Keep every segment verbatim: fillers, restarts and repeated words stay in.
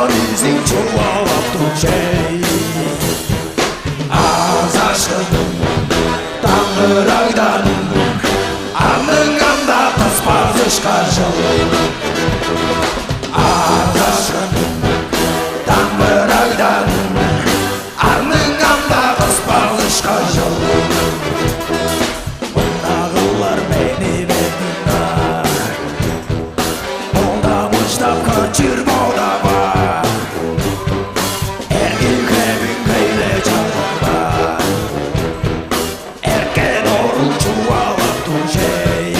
Бистиң чугаалап тур чей. Азашкын, даңгырагдан, арның ам-даа кыспазышка чыл. Азашкын, даңгырагдан, арның ам-даа кыспазышка чыл. Мында кылар мени мен мында. Мода мыштап кычыр мода бар. Эргилгебиң хейле чалган бар. Эрткен орун чугаалап тур чей.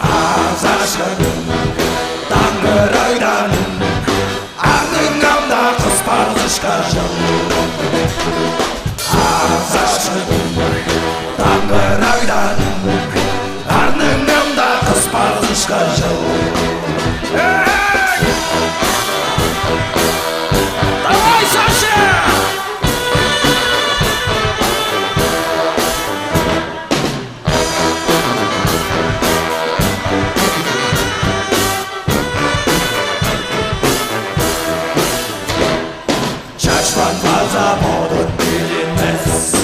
Азашкын, даңгырагдан, арның ам-даа кыспазышка чыл. Азашкын, даңгырагдан, арның ам-даа кыспазышка чыл. Эй! Давай, Саша! Чаштан база бодун билинмес.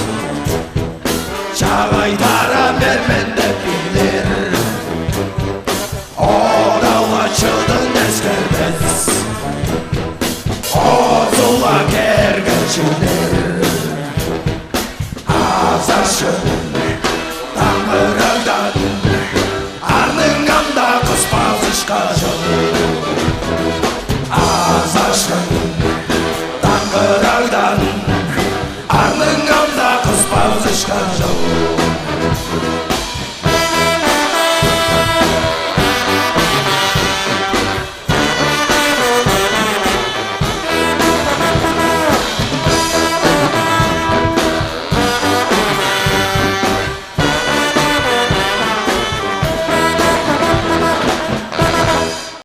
Чагай-дара мен мен деп билир. Одалга чыдын эскербес. Озула кергечилер. Азашкын, даңгыр